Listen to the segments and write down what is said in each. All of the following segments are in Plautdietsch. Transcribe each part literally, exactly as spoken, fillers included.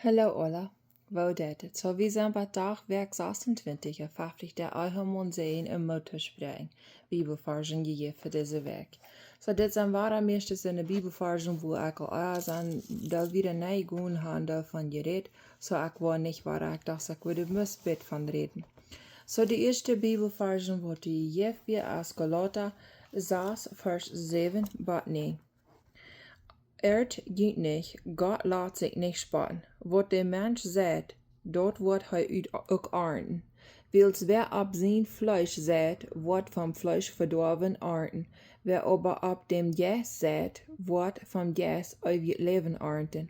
Hallo aula, woo jeit et? Soo, wie sent bie Dach, Wäakj sasuntwintich, un faftig, de Eihorn seien un Motorspräakjen, Bibelvarschen jejäft fa dise Wäakj. Soo, dit sent woare mieeschte soone Bibelvarschen, wua ekj aul ea sent, doa wieda nich gonen han doavon jerät, soo ekj woa nich woare, ekj docht, ekj wudd must bät von räden. Soo, de ieeschte Bibelvarschen, waut jejäft wia, es Galata sas, Varsch säwen bat näajen. Errt junt nich, Gott lat sikj nich spotten. Waut de Mensch seit, daut woat hee ut uk arnten. Wiels wäa opp sien Fleesch seit, woat vom Fleesch Vedoawen arnten. Wäa oba opp däm Jeist seit, woat vom Jeist eewjet Läwen arnten.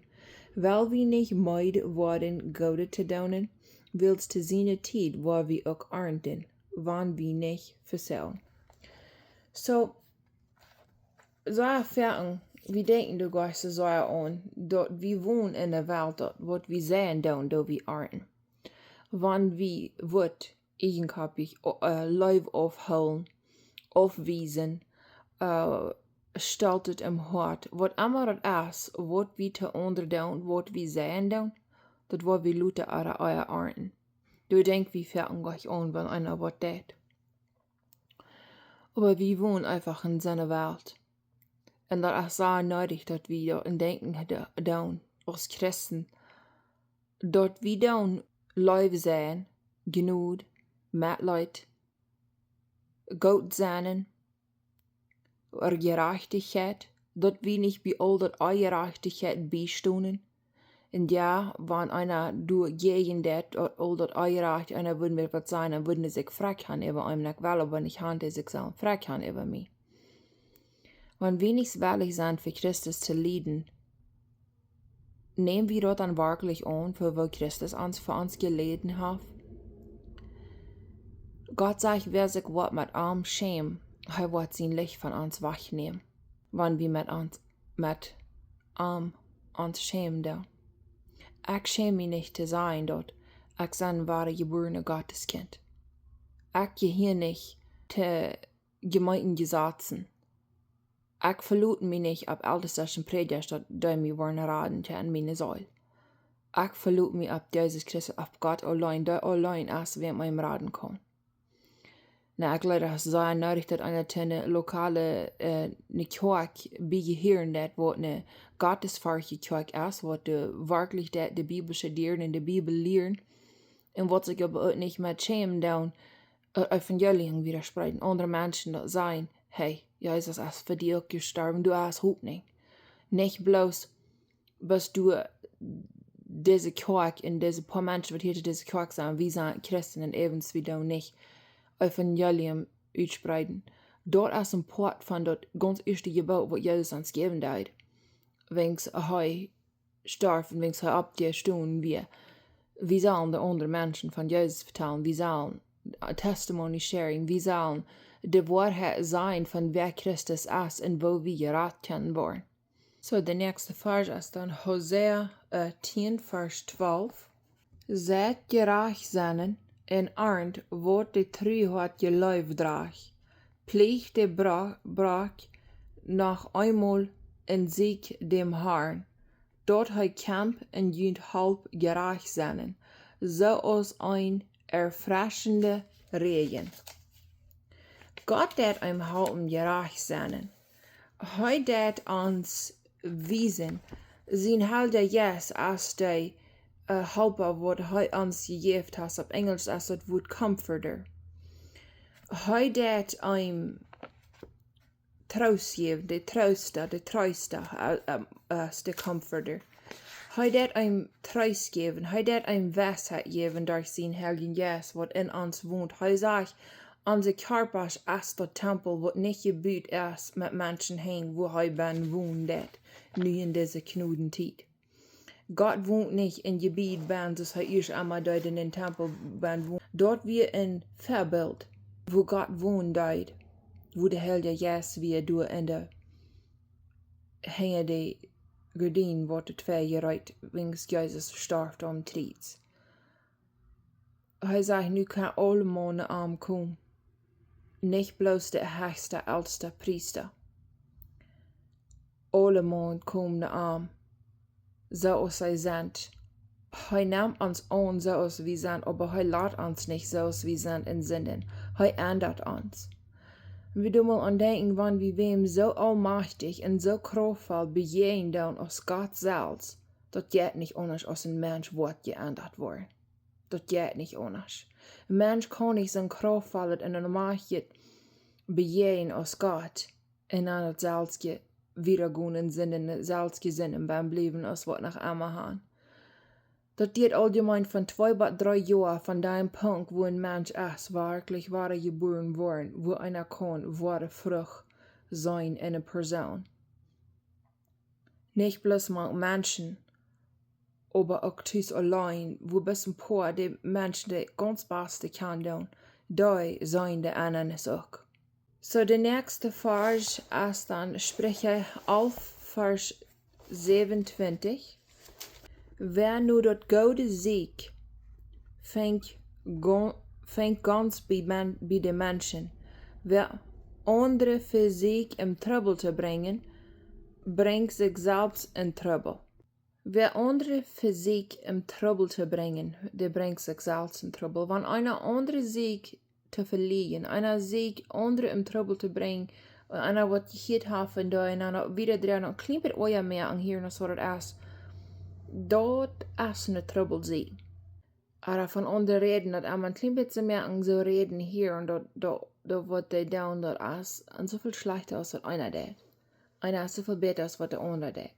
Well wie nich meed woaren, Goodet to doonen, wiels to siene Tiet woa wie uk arnten, wan wie nich vesellen. Soo, sea foaken, wie denkjen doa goanich soo sea aun, daut wie wonen en eene Welt, daut waut wie seien doonen, daut wie arnten. Wan wie woaren ieejenkoppich, o-, äh, Leew aufhoolen, aufwiesen, äh, Stolt em Hoat, waut emma daut es, waut wie to aundre doonen, waut wie seien doonen, daut woa wie lota ooda ea arnten. Doa denkj wie foaken goanich aun, wan eena waut deit. Oba wie wonen eefach en soone Welt. Un daut es sea needich, daut wie doa aun denkjen do-, doonen, aus Christen, daut wie doonen Leew seien, Jnod, Metleet, goot sennen, ooda Jerajchtichkjeit, daut wie nich bie aul daut Onjerajchtichkjeit biestonen. Un jo, wan eena doa jäajen deit, aul daut Onjerajcht, eena wudd mie waut sajen, dan wudden see sikj frakj han äwa eenem, ekj well oba nich han, daut see sikj sellen frakj han äwa mie. Wan wie nich wellich sent fa Christus to lieden, näm wie daut dan werkjlich aun, fa woo Christus ons, fa ons jeläden haft? Gott sajcht, wäa sikj woat met am schämen, hee woat sien Licht von ons wajchnämen, wan wie met ons, met am ons schämen doonen. Ekj schäm mie nich to sajen, daut ekj sie een woare jebuarne Gotteskjint. Ekj jehia nich to Jemeentenjesazen. Ekj velot mie nich opp Eltestasch un Prädjasch, daut dee mie woaren raden to en miene Seel. Ekj velot mie opp Jesus Christus, opp Gott auleen, dee auleen es, wäa mie raden kaun. Na, ekj jleew, daut es sea needich, daut eena to eene lokale, äh, eene Kjoakj biejehieren deit, waut eene gottesferchtje Kjoakj es, waut de werkjlich de, de Bibel studieren un de Bibel lieren. Un waut sikj oba uk nich met schämen doonen, äh, Evangelium wieda spreeden. Aundre Menschen daut sajen, hey, Jesus es fa die uk jestorwen, du hast Hopninj. Nich bloos, best du dise Kjoakj un dise poa Menschen, waut hia to dise Kjoakj sent, wie sent Christen un äwent wie doonen nich Evangelium utspreeden. Daut es een Poat von daut gaunz ieeschte Jeboot, waut Jesus ons jäwen deed. Wiels hee storf un wiels hee oppjestonen wia. Wie sellen de aundre Menschen von Jesus vetalen. Wie sellen, äh, testimony sharing. Wie sellen de Woarheit sajen von wäa Christus es un woo wie jerat kjennen woaren. Soo, de näakjste Varsch es dan Hosea, äh, tieen, Varsch twalf. Seit jerajcht sennen un arnt, waut de Tru haft jeleeft drajcht. Pliecht de Bra-, Brakj noch eemol un sieekjt däm Harn, daut hee kjemt un junt halpt jerajcht sennen, soo aus een erfreschenda Räajen. Gott deit eenem halpen jerajcht sennen. Hee deit ons wiesen. Sien Heilja Jeist es de, äh, Halpa, waut hee ons jejäft haft. Opp Enjlisch es daut Wuat Comforter. Hee deit eenem Troost jäwen, de Troosta, de Treesta, äh, äh, es de Comforter. Hee deit eenem Troost jäwen, hee deit eenem Weisheit jäwen derch sienen Heiljen Jeist, waut en ons wont. Hee sajcht, onse Kjarpasch es daut Tempel, waut nich jebut es met Menschen Henj, wua hee bennen wonen deit, nu en dise Jnodentiet. Gott wont nich en Jebied bennen, soo aus hee ieescht emol deed en dän Tempel bennen wonen. Daut wia een Väabilt, wua Gott wonen deed, wua de Heilja Jeist wia doa en de, hinja de Gardien, waut de twee jereet, wiels Jesus storf aum Kjriez. Hee sajcht, nu kaun aulemaun no am komen. Nich bloos de hechste, elste Priesta. Aulemaun komen no am, soo aus see sent. Hee nemt ons aun soo aus wie sent, oba hee lat ons nich soo aus wie sent en Sinden. Hee endat ons. Wie doonen mol aun denkjen, wan wie wäm soo aulmajchtich un soo kraftvoll bejäajnen doonen aus Gott selfst, daut jeit nich aundasch aus een Mensch woat jeendat woaren. Daut jeit nich aundasch. Een Mensch kaun nich soon kraftvollet un een aulmajchtjet bejäajnen aus Gott un dan daut selfstje wieda gonen en Sinden, selfstje Sinden bie bliewen aus waut noch emma han. Daut diet auljemein von twee bat dree Joa von dän Punkt, wua een Mensch es werkjlich wada jebuaren woaren, wua eena kaun woare Frucht seenen en eene Persoon. Nich bloos mank Menschen, oba uk tus auleen, wua bloos een poa de Menschen de gaunz baste kjanen doonen, dee seenen de aundre uk. Soo, de näakjste Varsch es dan Spricha alf, Varsch säwenuntwintich. Wäa nu daut Goode sieekjt, fangt gon-, fangt gaunz bie Men-, bie de Menschen. Wäa aundre vesieekjt em Trubbel to brinjen, brinjt sikj selfst en Trubbel. Wäa aundre vesieekjt em Trubbel to brinjen, dee brinjt sikj selfst en Trubbel. Wan eena aundre sieekjt to veleajen, eena sieekjt aundre em Trubbel to brinjen, un eena waut jehieet haft un doa eena wieda dreien, een kjlien bät oaja moaken hia un soo daut es, daut es een Trubbel sieekjen. Ooda von aundre räden, daut eena een kjlien bät moaken soo räden hia un daut, daut, daut waut dee doonen, daut es, un soo väl schlajchta aus daut eena deit. Eena es soo väl bäta aus waut de aundra deit.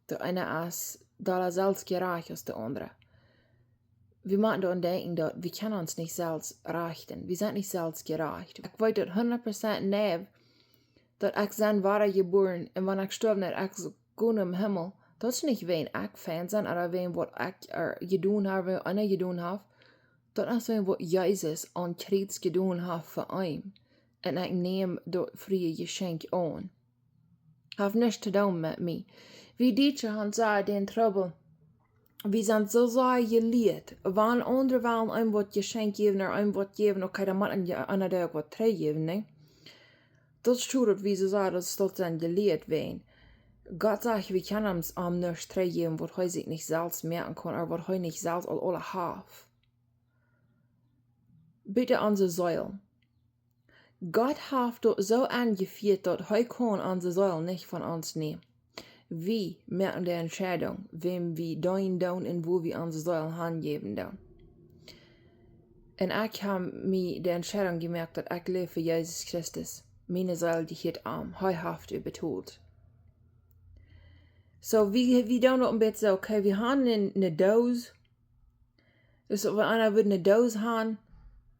De eena es dolla selfstjerajcht aus de aundra. Wie motten doaraun denkjen, daut wie kjennen ons nich selfst rajchten. Wie sent nich selfstjerajcht. Ekj weet daut hundat Prozent nau, daut ekj sie wada jebuaren un wan ekj stoaw, daut ekj go nom Himmel. Daut es nich wäajen ekj fein sie ooda wäajen waut ekj, äh, jedonen hab, wäajen eena jedonen haft. Daut es wäajen waut Jesus aum Kjriez jedonen haft fa mie. Un ekj näm daut frie Jeschenkj aun. Haft nuscht to doonen met mie. Wie Dietsche han sea dän Trubbel. Wie sent soo sea jelieet. Wan aundre wellen eenem waut Jeschenkj jäwen, ooda eenem waut jäwen, okay, dan mott eena je-, eena doa uk waut trigjjäwen, nä? Daut es true daut wie soo sea, daut, daut sent jelieet wäajen. Gott sajcht, wie kjennen am, am nuscht trigjjäwen, waut hee sikj nich selfst moaken kaun, ooda waut hee nich selfst aul aula haft. Bitte onse Seelen. Gott haft daut soo aunjefieet, daut hee kaun onse Seel nich von ons nämen. Wie moaken de Entscheidunk, wäm wie deenen doonen un wua wie onse Seel hanjäwen doonen. Un ekj hab mie de Entscheidunk jemoakt, daut ekj läw fa Jesus Christus. Miene Seel jehieet am. Hee haft et betolt. Soo, wie, wie doonen daut een bät soo, okay, wie han eene, eene Doos. Soo, wan eena wudd eene Doos han,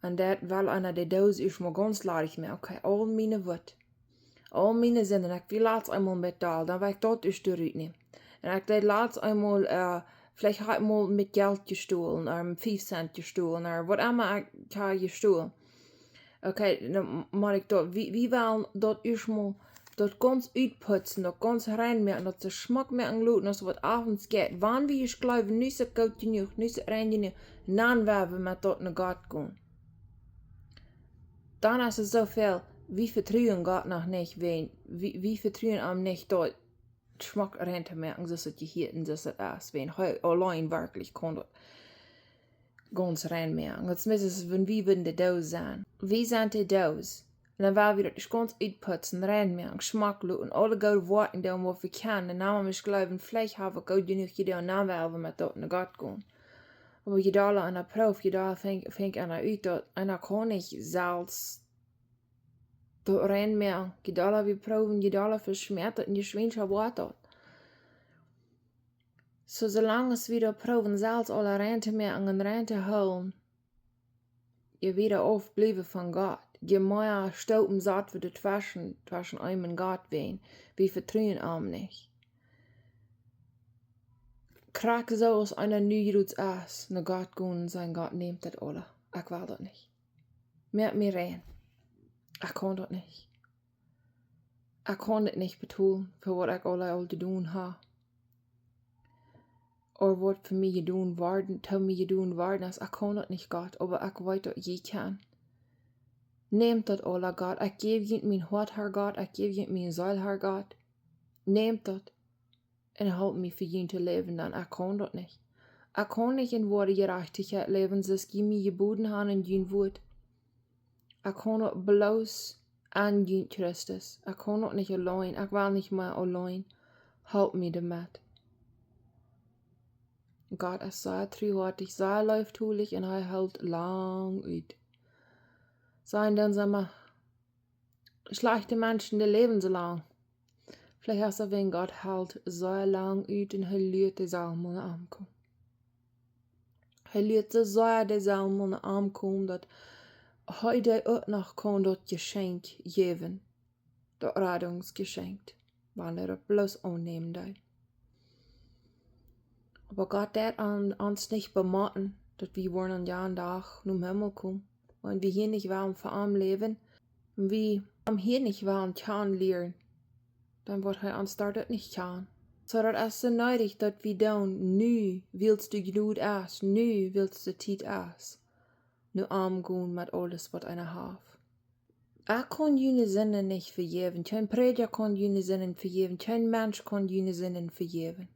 un daut well eena de Doos ieescht mol gaunz ladich moaken. Okay, aul miene Wut. Aul miene Sinden. Ekj wia latst eemol met daul, dan wull ekj daut ieescht doa rut nämen. Un ekj deed latst eemol, äh, veleicht hab ekj mol met Jelt jestolen, ooda fief Cent jestolen, ooda waut emma ekj hab jestolen. Okay, dan mott ekj daut, wie, wie wellen daut ieescht mol daut gaunz utputzen, daut gaunz rein moaken, daut see schmock moaken loten, aus waut oavens jeit. Wan wie ieescht jleewen, nu es et goot jenuach, nu es et rein jenuach, dan woa wie met daut no Gott gonen. Dan es et soo väl, wie vetruen Gott noch nich, wäajen, wie, wie vetruen am nich daut schmock rein to moaken, soo aus et jehieet un soo aus et es, wäajen hee auleen werkjlich kaun daut gaunz rein moaken. Daut es, wan wie wudden de Doos sennen. Wie sent de Doos. Un dan woa wie daut ieescht gaunz utputzen, rein moaken, schmock loten, aule goode Woakjen doonen waut wie kjennen. Un dan woa wie ieescht jleewen, veleicht hab ekj goot jenuach jedonen, dan woa wie met daut no Gott gonen. Oba je dolla eena proowt, je dolla finjt, finjt eena ut daut eena kaun nich selfst daut rein moaken. Je dolla wie proowen, je dolla veschmäat daut un je schwienja woat daut. Soo, soo lang aus wie daut proowen selfst aula rein to moaken un rein to hoolen, je wieda auf bliewen von Gott, je mea Stoopen sat wie doa tweschen, tweschen eem un Gott wäajen, wie vetruen am nich. Krakjt soo aus eena nu jrod es, no Gott gonen un sajen: Gott, nämt daut aula. Ekj well daut nich. Moak mie rein. Ekj kaun daut nich. Ekj kaun daut nich betolen, fa waut ekj aula aul jedonen hab. Ooda waut fa mie jedonen worden, to mie jedonen worden es, ekj kaun daut nich, Gott, oba ekj weet daut jie kjennen. Nämt daut aula, Gott. Ekj jäw junt mien Hoat, Herr Gott, ekj jäw junt miene Seel, Herr Gott. Nämt daut. Un halpt mie fa junt to läwen, dan ekj kaun daut nich. Ekj kaun nich en woare Jerajchtichkjeit läwen, soo aus jie mie jebooden han en jun Wuat. Ekj kaun daut bloos aun junt Christus. Ekj kaun daut nich auleen. Ekj well nich mea auleen. Halp mie doamet. Gott es sea truhoatich, sea leeftolich un hee helt lang ut. Sajen dan, saj mau, schlajchte Menschen, dee läwen soo lang. Veleicht es daut wäajen Gott helt sea lang ut un hee lieet dee selfst mol no am komen. Hee lieet soo sea dee selfst mol no am komen, daut hee dee uk noch kaun daut Jeschenkj jäwen, daut Radungsjeschenkj, wan hee daut bloos aunnämen deed. Oba Gott deit ons nich bemotten, daut wie woaren aun jan Dach nom Himmel komen. Wan wie hia nich wellen fa am läwen, wan wie am hia nich wellen kjanen lieren, dan woat hee ons doa uk nich kjanen. Soo daut es soo needich, daut wie dan nu, wiels de Jnod es, nu, wiels de Tiet es, no am gonen met aules, waut eena haft. Ekj kaun june Sinden nich vejäwen. Kjeen Prädja kaun june Sinden vejäwen. Kjeen Mensch kaun june Sinden vejäwen.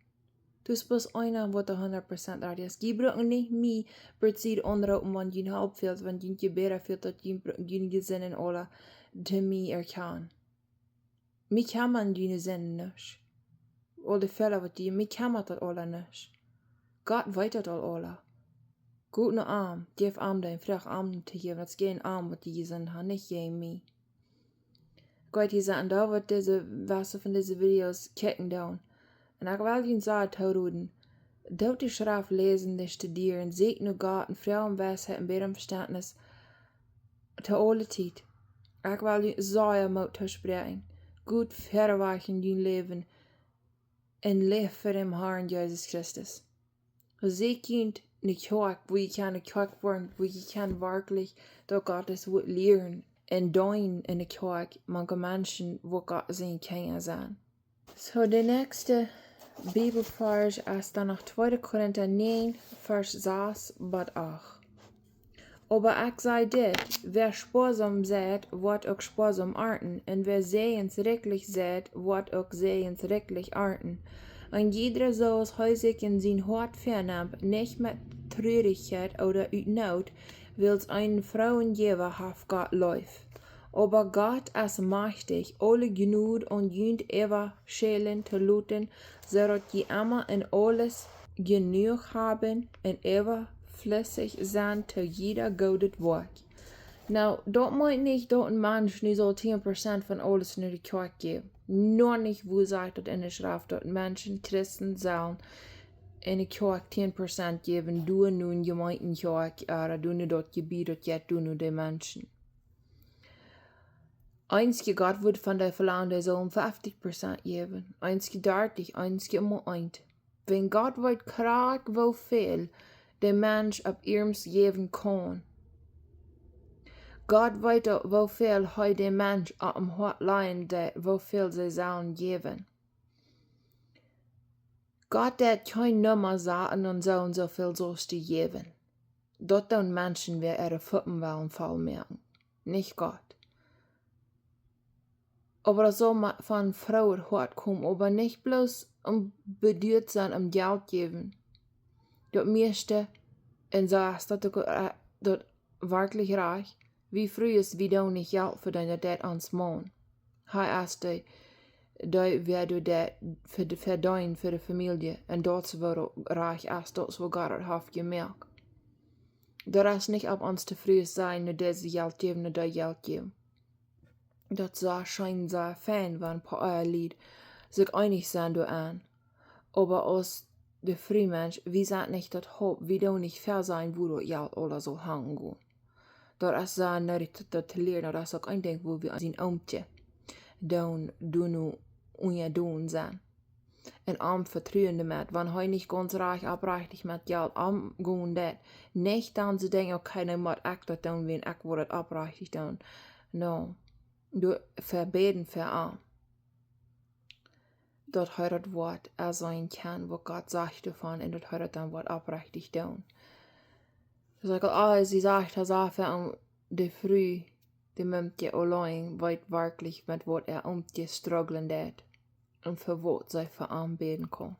Daut es bloos eena, waut doa hundat Prozent rajcht es. Jie brucken nich mie bie Sied aunroopen, wan jie Help fält, wan jie Jebäda fält, daut jie br-, june Sinden aula to mie erkjanen. Mie kjemmat june Sinden nich. Aul de Fäla, waut jie, mie kjemmat daut aula nich. Gott weet daut aul aula. Got no am, jäft am dän, froagt am to jäwen, daut es jäajen am, waut jie jesindicht han, nich jäajen mie. Gott, jie sent doa, waut dise, waut von dise Videos kjikjen doonen. Un ekj well junt sea toroden, doot de Schreft läsen, de studieren, sieekjt no Gott un froagt om Weisheit un bäden om Vestentnis to aule Tiet. Ekj well junt sea Moot toospräakjen. Goot wieda en jun Läwen un läft fa dän Harn Jesus Christus. Sieekjt junt ne Kjoakj, wua jie kjennen ne Kjoakj woaren, wua jie kjennen werkjlich daut Gott sien Wuat lieren un deenen enne Kjoakj, mank Menschen, wua Gott siene Kjinja sent. Soo, de näakjste Bibelvarsch es dan noch tweede Korinta näajen, Varsch sas bat acht. Oba ekj saj dit: Wäa spoasom seit, woat uk spoasom arnten, un wäa säajensrikjlich seit, woat uk säajensrikjlich arnten. Een jieda soo aus hee sikj en sien Hoat väanemt, nich met Trurichkjeit ooda ut Noot, wiels eenen frooen Jäwa haft Gott leef. Oba Gott es majchtich, aule Jnod aun junt äwaschälen to loten, soo daut jie emma en aules jenuach haben un äwaflissich sent to jieda goodet Woakj. Nu, daut meent nich, daut een Mensch nu saul tieen Prozent von aules no de Kjoakj jäwen. Noch nich, wua sajcht daut enne Schreft, daut Menschen, Christen sellen enne Kjoakj tieen Prozent jäwen, doo no eene Jemeentekjoakj, ooda doo no daut Jebied, daut jeit doo no de Menschen. Eenje, Gott wudd von dee velangen, dee sullen feftic Prozent jäwen, eenje dartich, eenje mau eent. Wan Gott weet krakjt, woo väl de Mensch opp eemol jäwen kaun. Gott weet uk, woo väl hee de Mensch opp em Hoat lajen deed, woo väl see sellen jäwen. Gott deit kjeen Numma sajen un soo un soo väl saust du jäwen. Daut doonen Menschen, wäa äare Fuppen wellen voll moaken, nich Gott. Oba daut saul mau von Frues Hoat komen, oba nich bloos om beduat sennen om Jelt jäwen. Daut mieeschte, un soo es daut uk, äh, daut werkjlich rajcht. Wie Frues, wie doonen nich Jelt vedeenen, daut deit ons Maun. Hee es dee, dee, wäa deit fa de, vedeenen fa de Famielje. Un daut es woo rajcht es, daut es woo Gott daut haft jemoakt. Daut es nich opp ons to Frues sennen, no dee see Jelt jäwen, no dee Jelt jäwen. Daut es sea scheen, sea fein, wan een poa, äh, Lied sikj eenich sent doaraun. Oba aus de Frumensch, wie sent nich daut Haupt, wie doonen nich väaseenen, wua daut Jelt aules saul hangonen. Daut es sea needich daut, daut to lieren, daut es uk een Dinkj, wua wie aun sien Oomkje doonen, doonen no unjadon sennen. Un am vetruen doamet, wan hee nich gaunz rajcht, oprajchtich met Jelt omgonen deit, nich dan soo denkjen: "Okay, dan mott ekj daut doonen, wan ekj well daut oprajchtich doonen." No, doo, vebäden fa am, daut hee daut woat, äh, seenen kaun, waut Gott sajcht doavon, un daut hee daut dan woat oprajchtich doonen. Soo ekj aul, ah, see sajcht, hee sajcht fa am, de Fru, de Mumkje auleen weet werkjlich, met waut äa Oomkje strugglen deit. Un fa waut see fa am bäden kaun.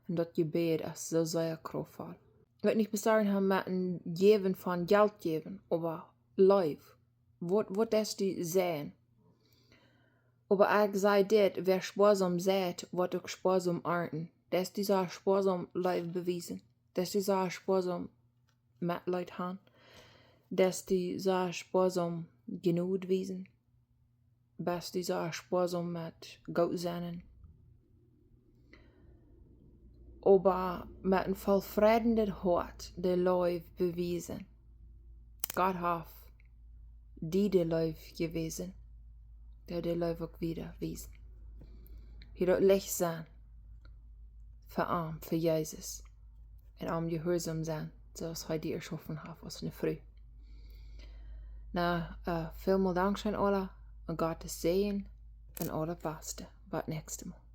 Un daut Jebäd es soo sea kraftvoll. Ekj weet nich, bestanen haben met een jäwen von Jelt jäwen, oba Leew. Waut, waut deist du seien? Oba ekj saj dit, wäa spoasom seit, woat uk spoasom arnten. Deist du soo spoasom Leew bewiesen? Deist du soo spoasom Metleet haben? Deist du soo spoasom Jnod wiesen? Best du soo spoasom met goot sennen? Oba met een vollfreidendet Hoat de Leew bewiesen. Gott haft die de Leew jewäsen, dee de Leew uk wieda wiesen. Hia daut Licht sennen fa am, fa Jesus. Un am jehuarsom sennen, soo aus hee die jeschaufen haft aus eene Fru. Na, äh, välmol Dankscheen, aula, un Gott sien Säajen, un aulet Baste. Bat näakjstet Mol.